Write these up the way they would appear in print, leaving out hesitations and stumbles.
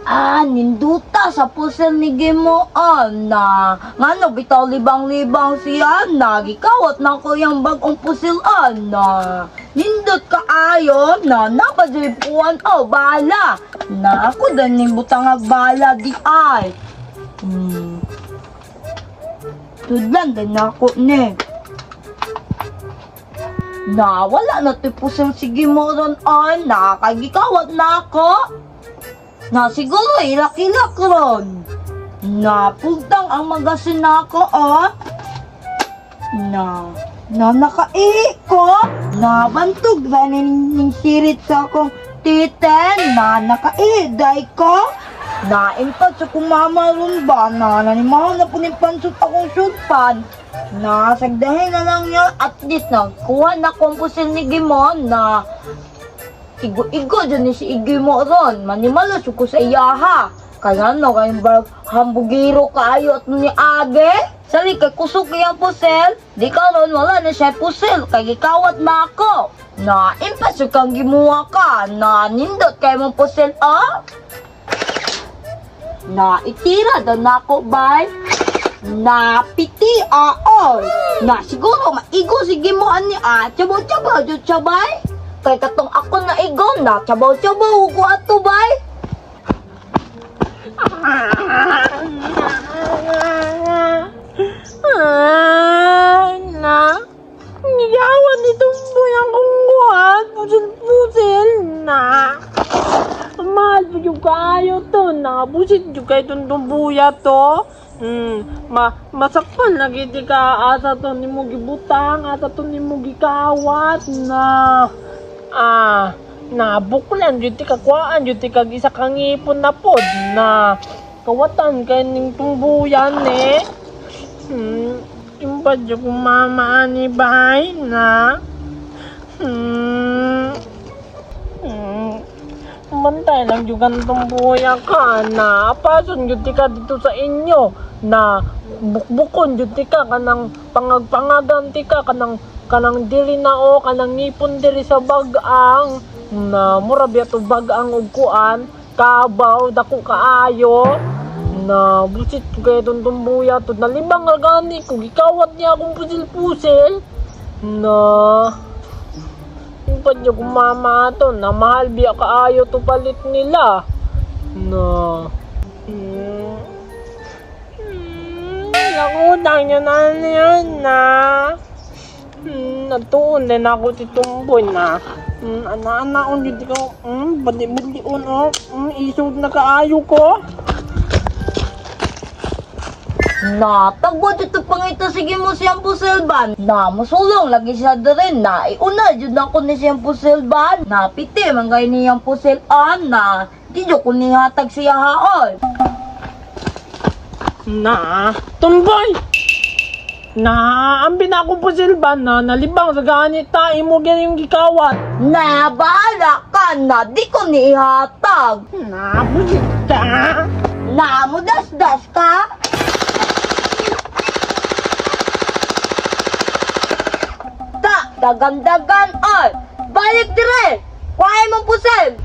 Ah, ninduta sa pusil ni Gimoon na ngano bitaw libang-libang siya na gikawat na ko yung bagong pusil na nindot kaayo na napadripuan o bala na ako din ning butangag bala di ay. Tudlan din ako ni. Na wala na to'y pusil si Gimoron ay nakagikawat na ako. Na siguro ilak-ilak ron. Napugtang ang magasin nako oh. Na na nakaihi ko. Nabantog ba ning sirit sa akong titen na nakaihi day ko. Naimpat sa kumama ron ba na nanimaw na po ning pansot akong sudpan. Nasagdahin na lang niya at least nagkuha na kong pusil ni Gimon na igo-igo dyan ni si Iggy mo ron. Manimalos ko sa iyaha. Kaya no, kayong barag hambugiro kayo at ni Age. Sali kay kusog kayang pusel. Di ka ron, wala na siya pusel. Kay gikawat na ako. Na impas yung kang gimuha ka. Na nindot kay mong pusel, ah? Na itira daw na ako, bay. Na piti, oo. Na siguro maigo si gimuan ni ah. Tsabaw-tsabaw, jud siya, bay. Kay katong ako na igo na tsabaw-tsabaw ko ato, bay. Ah, na. Niyawan itong buyang kong kuhan. Pusil-pusil na. Mahal po yung kayo to. Nakapusit yung kayo itong tumbuya to. Masakpan lagi di ka asa to ni mo gibutang, asa to ni mo gikawat na. Ah, nabuklan jud ti ka kuhaan jud ti kag isa ka ngipon na pod na kawatan kay ning tumbuyan eh. Impad yung mama ani bahay na. Hmm. Hmm. Bantay lang yung gantong buya ka na apason yun ti ka dito sa inyo na bukbukon yun ti ka kanang pangagpangagan ti ka kanang kanang diri na o kanang ngipon diri sa bagang na mura biya to bagang og kuan kabaw dako kaayo na busit ko kaya itong tumbuya to nalibang nga gani ko gikawat niya akong pusil-pusil na yung niya kumama to na mahal biya kaayo to palit nila na nakutang niya na yan na natuon din ako ti tumboy na ana-anaon dito ko bali-balion oh isod na kaayo ko. Na tagbo dito pangita sige mo siyang pusilban. Na musulong lagi siya diri na iuna jud nako ni siyang pusilban. Na piti man gay niyang pusilan na di jud ko nihatag siya haon. Na, tumboy! Na, ang binakong pusilban na nalibang sa ganit ta, imo yung gikawat. Na bahala ka na di ko nihatag. Na, busit ka! Na mo dasdas ka. Ta dagan-dagan ay balik dire. Kuhay mong pusil.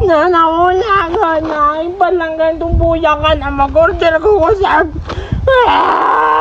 Na, na, nauna ka na, iba lang ganitong buya ka na, mag-order ko sa... Ah!